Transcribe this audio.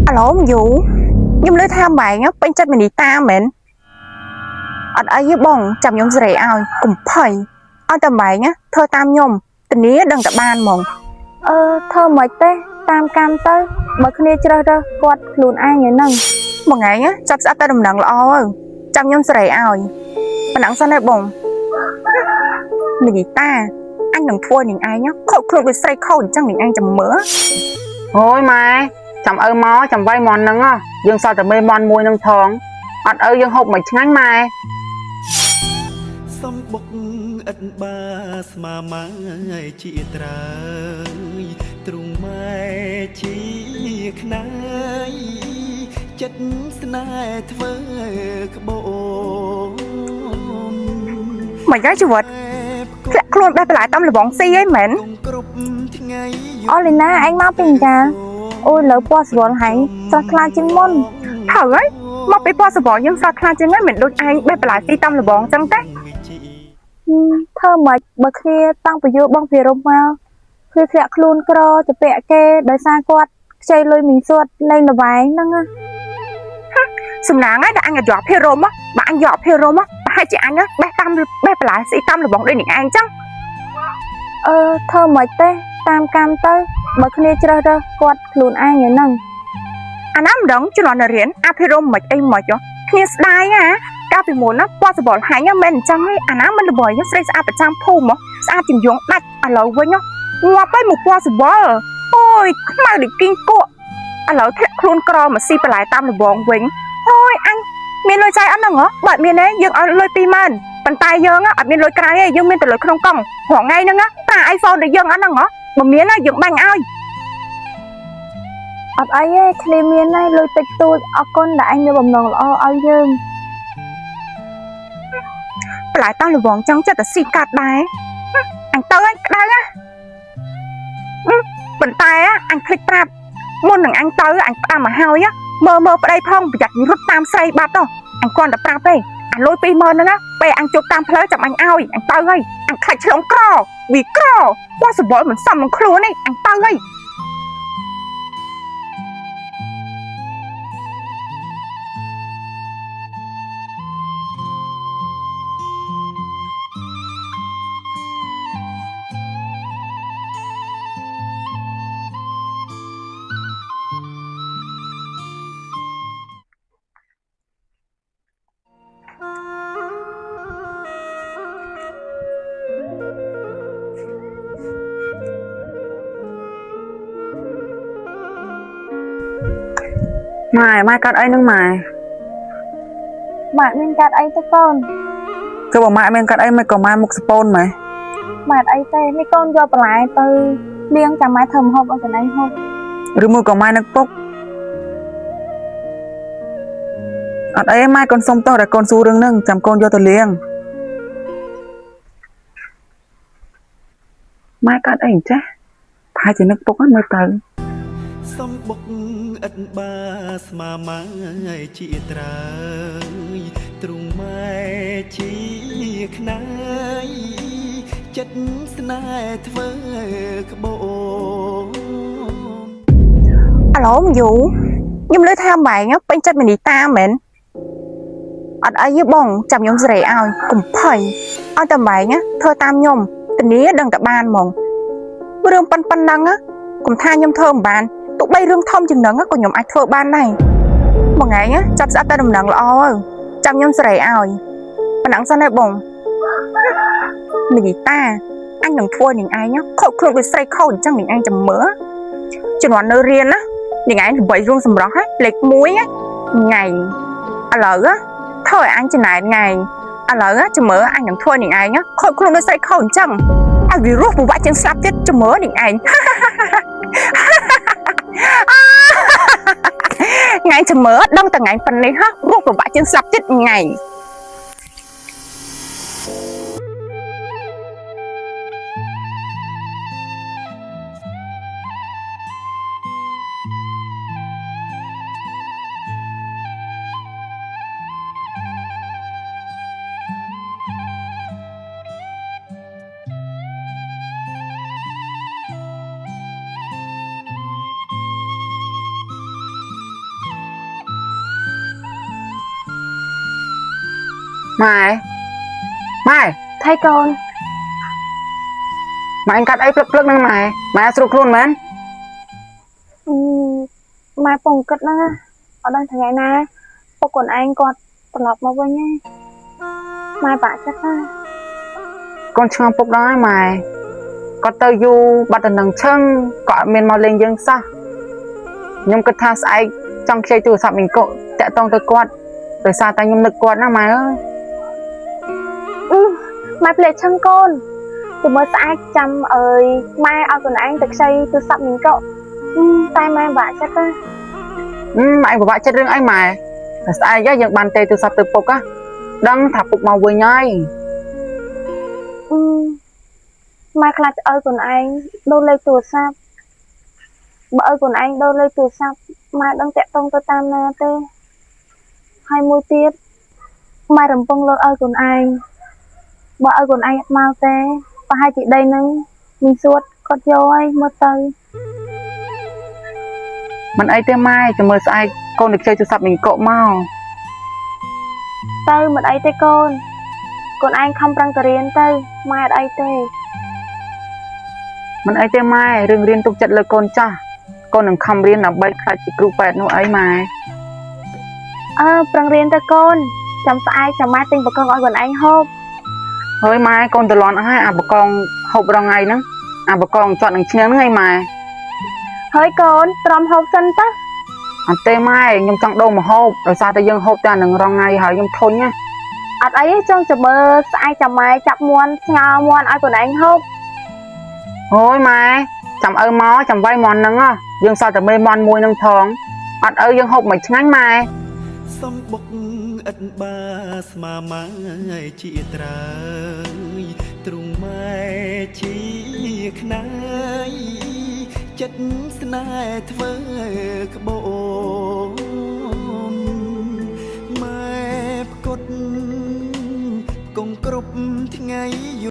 អាឡូមយូខ្ញុំលើថាបែងពេញចិត្តមនីតាមែនអត់អីទេបងចាំខ្ញុំសេរីឲ្យកុំភ័យឲ្យតែបែងធ្វើតាមខ្ញុំធានាដឹងតែបានហ្មង អឺធ្វើមិនទេតាមកម្មទៅបើគ្នាជ្រើសរើសគាត់ខ្លួនឯងឯហ្នឹង មួយថ្ងៃចាប់ស្អាតតែដំណឹងល្អទៅចាំខ្ញុំសេរីឲ្យប៉ុណ្ណឹងសិនទេបងមនីតាអញនឹងធ្វើនឹងឯងខូចខ្លួនដូចស្រីខូចអញ្ចឹងនឹងឯងចាំមើល អូយម៉ែចាំឪមកចាំវាយមន់ហ្នឹងហ៎យើងសល់តែមេមន់មួយហ្នឹងថងអត់ឪយើងហូបមិនឆ្ងាញ់ម៉ែ សំបុកឥតបាស្មាម៉ែជាត្រើយទ្រុងម៉ែជាខ្នាយចិត្តស្នេហ៍ធ្វើក្បូន មិនហើយជីវិតធ្លាក់ខ្លួនបេះបន្លែតាមលបងស៊ីអីមែន គ្រប់ថ្ងៃ អូលីណាឯងមកពីកាអូយលើពណ៌ស្វលហែងស្រស់ថ្លាជាងមុន ត្រូវហើយមកពីពណ៌សបយើងស្រស់ថ្លាជាងហ្នឹងមិនដូចឯងបេះបន្លែស៊ីតាមលបងអញ្ចឹងទេ ហឹមធ្វើមិនបើគ្នាតាំងពីយកបងភិរមមកគឺធ្លាក់ខ្លួនក្រទៅពាក់គេដោយសារគាត់ខ្ចីលុយមីងសួតលេងល្បែងហ្នឹងណា សំណាងហើយដែលអញអត់យកភិរមបើអញយកភិរមប្រហែលជាអញបេះតាមបេះបន្លែស៊ីតាមលបងដូចនឹងឯងអញ្ចឹង អឺធ្វើមិនទេតាមកម្មទៅបើគ្នាជ្រើសរើសគាត់ខ្លួនឯងឯហ្នឹង អាណាមិនដឹងជំនាន់រៀនអភិរមមិនអីមិនគ្នាស្ដាយណាកាលពីមុនណាពណ៌សបល់ហាញ់មិនអញ្ចឹងទេអាណាមិនល្បីស្រីស្អាតប្រចាំភូមិស្អាតជាងយងដាច់ឥឡូវវិញងាប់ហើយមកពណ៌សបល់អូយខ្មៅដូចគីងគក់ឥឡូវធ្លាក់ខ្លួនក្រមកស៊ីបន្លែតាមលបងវិញអូយអញមានលុយចាយអត់ហ្នឹងហ៎បើអត់មានទេយើងឲ្យលុយ20000ប៉ុន្តែយើងអត់មានលុយក្រៅទេយើងមានតែលុយក្នុងកង់រាល់ថ្ងៃហ្នឹងប្រើ iPhone ដូចយើងអត់ហ្នឹងហ៎បើមានយើងបាញ់ឲ្យ អត់អីទេគ្នាមានហើយលុយតិចតួចអរគុណដែលឯងមានបំណងល្អឲ្យយើង បន្លែតាមលវងចង់ចិត្តតែស៊ីកាត់ដែរអញទៅហើយក្តៅណាប៉ុន្តែអញភ្លេចប្រាប់មុននឹងអញទៅអញផ្ដាំមកហើយមើលមើលប្តីផងប្រយ័ត្នរត់តាមស្រីបាត់ទៅអញគ្រាន់តែប្រាប់ទេអាលុយ20000ហ្នឹងណាពេលអញជួបតាមផ្លូវចាំអញឲ្យអញទៅហើយអញខ្លាចឆ្លងក្រវាក្រពណ៌សម្បុរមិនសមនឹងខ្លួនទេអញទៅហើយ ម៉ែម៉ែកាត់អីហ្នឹងម៉ែ ម៉ាក់មានកាត់អីទេកូន គឺបើម៉ែមានកាត់អីមិនក៏ម៉ែមុខសពូនម៉ែ ម៉ាក់អីទេនេះកូនយកបន្លែទៅលាងចាំម៉ែធ្វើម្ហូបឲ្យកន្លែងហូប ឬមួយក៏ម៉ែនឹកពុកអត់អីម៉ែកូនសុំទោសដែលកូនសួររឿងហ្នឹងចាំកូនយកទៅលាងម៉ែកាត់អីអញ្ចេះប្រហែលជានឹកពុកហ្នឹងមើលទៅ សំបុកឥតបាស្មាម៉ែជាត្រើយទ្រុងម៉ែជាខ្នាយចិត្តស្នេហ៍ធ្វើក្បូន អាឡូមយូខ្ញុំលើថាបែងពេញចិត្តមនីតាមែនអត់អីទេបងចាំខ្ញុំសេរីឲ្យកុំភ័យឲ្យតែបែងធ្វើតាមខ្ញុំធានាដឹងតែបានហ្មងរឿងប៉ុណ្ណឹងកុំថាខ្ញុំធ្វើមិនបានទោះបីរឿងធំជាងហ្នឹងក៏ខ្ញុំអាចធ្វើបានដែរមួយថ្ងៃចាប់ស្អាតតែដំណឹងល្អទៅចាំខ្ញុំសេរីឲ្យប៉ុណ្ណឹងសិនទេបងមនីតាអញនឹងធ្វើនឹងឯងខូចខ្លួនដូចស្រីខូចអញ្ចឹងនឹងឯងចាំមើលជំនាន់នៅរៀនណា ថ្ងៃឯងល្បីរួមសម្រស់ហ៎លេខ1ថ្ងៃឥឡូវធ្វើឲ្យអញចំណែនថ្ងៃឥឡូវចាំមើលអញនឹងធ្វើនឹងឯងខូចខ្លួនដូចស្រីខូចអញ្ចឹងឲ្យវារស់ពិបាកជាងស្លាប់ទៀតចាំមើលនឹងឯង ថ្ងៃចាំមើលដឹងតែថ្ងៃប៉ុណ្នេះហ៎រស់ពិបាកជាងស្លាប់ទៀតថ្ងៃ ម៉ែម៉ែ ថៃកូន ម៉ែអញកាត់អីភ្លឹកភ្លឹកហ្នឹងម៉ែម៉ែស្រួលខ្លួនមែន អឺម៉ែពងគិតហ្នឹងណាអត់ដឹងថ្ងៃណាពុកខ្លួនឯងគាត់ត្រឡប់មកវិញទេម៉ែបាក់ចិត្តណា កូនឆ្ងល់ពុកដែរម៉ែគាត់ទៅយូរបាត់ដំណឹងឈឹងក៏អត់មានមកលេងយើងសោះខ្ញុំគិតថាស្អែកចង់ខ្ចីទូរស័ព្ទមីងកុតាក់តងទៅគាត់ដោយសារតែខ្ញុំនឹកគាត់ណាម៉ែអើយ អឺម៉ែភ្លេចឈឹងកូនទៅមើលស្អែកចាំអើយម៉ែឲ្យខ្លួនឯងទៅខ្ចីទូរស័ព្ទមីងកុអឺតែម៉ែបាក់ចិត្តណា ម៉ែពិបាកចិត្តរឿងអីម៉ែតែស្អែកយើងបានទេទូរស័ព្ទទៅពុកដឹងថាពុកមកវិញហើយ អឺម៉ែខ្លាចឲ្យខ្លួនឯងដូរលេខទូរស័ព្ទបើឲ្យខ្លួនឯងដូរលេខទូរស័ព្ទម៉ែដឹងតាក់ទងទៅតាមណាទេហើយមួយទៀតម៉ែរំពឹងលើឲ្យខ្លួនឯងបើឲ្យខ្លួនឯងអត់មកទេប្រហែលជាដីនឹងមីសួតគាត់យកហើយមើលទៅ មិនអីទេម៉ែចាំមើលស្អែកកូនទៅខ្ចីទូរស័ព្ទមីងកុមក ទៅមិនអីទេកូន កូនឯងខំប្រឹងទៅរៀនទៅម៉ែអត់អីទេ មិនអីទេម៉ែរឿងរៀនទុកចិត្តលើកូនចាស់កូននឹងខំរៀនដើម្បីខ្លាចជាគ្រូពេទ្យនោះអីម៉ែ អើប្រឹងរៀនទៅកូនចាំស្អែកចាំម៉ែទិញបកងឲ្យកូនឯងហូប ហើយម៉ែកូនត្រឡន់អស់ហើយអាបកងហូបរងថ្ងៃហ្នឹងអាបកងជាប់នឹងឈ្នាងហ្នឹងឯងម៉ែ ហើយកូនទ្រាំហូបសិនទៅ អត់ទេម៉ែខ្ញុំចង់ដូរមកហូបដោយសារតែយើងហូបតែអានឹងរងថ្ងៃហើយខ្ញុំធុញណា អត់អីទេចង់ចាំមើលស្អែកចាំម៉ែចាប់មន់ស្ងោរមន់ឲ្យកូនឯងហូប អូយម៉ែចាំឪមកចាំវាយមន់ហ្នឹងយើងសល់តែមេមន់មួយហ្នឹងថងអត់ឪយើងហូបមិនឆ្ងាញ់ម៉ែ សំបុកឥតបាស្មាម៉ែជាត្រើយទ្រុងម៉ែជាខ្នើយចិត្តស្នេហ៍ធ្វើក្បូនម៉ែផ្គត់ផ្គង់គ្រប់ថ្ងៃយ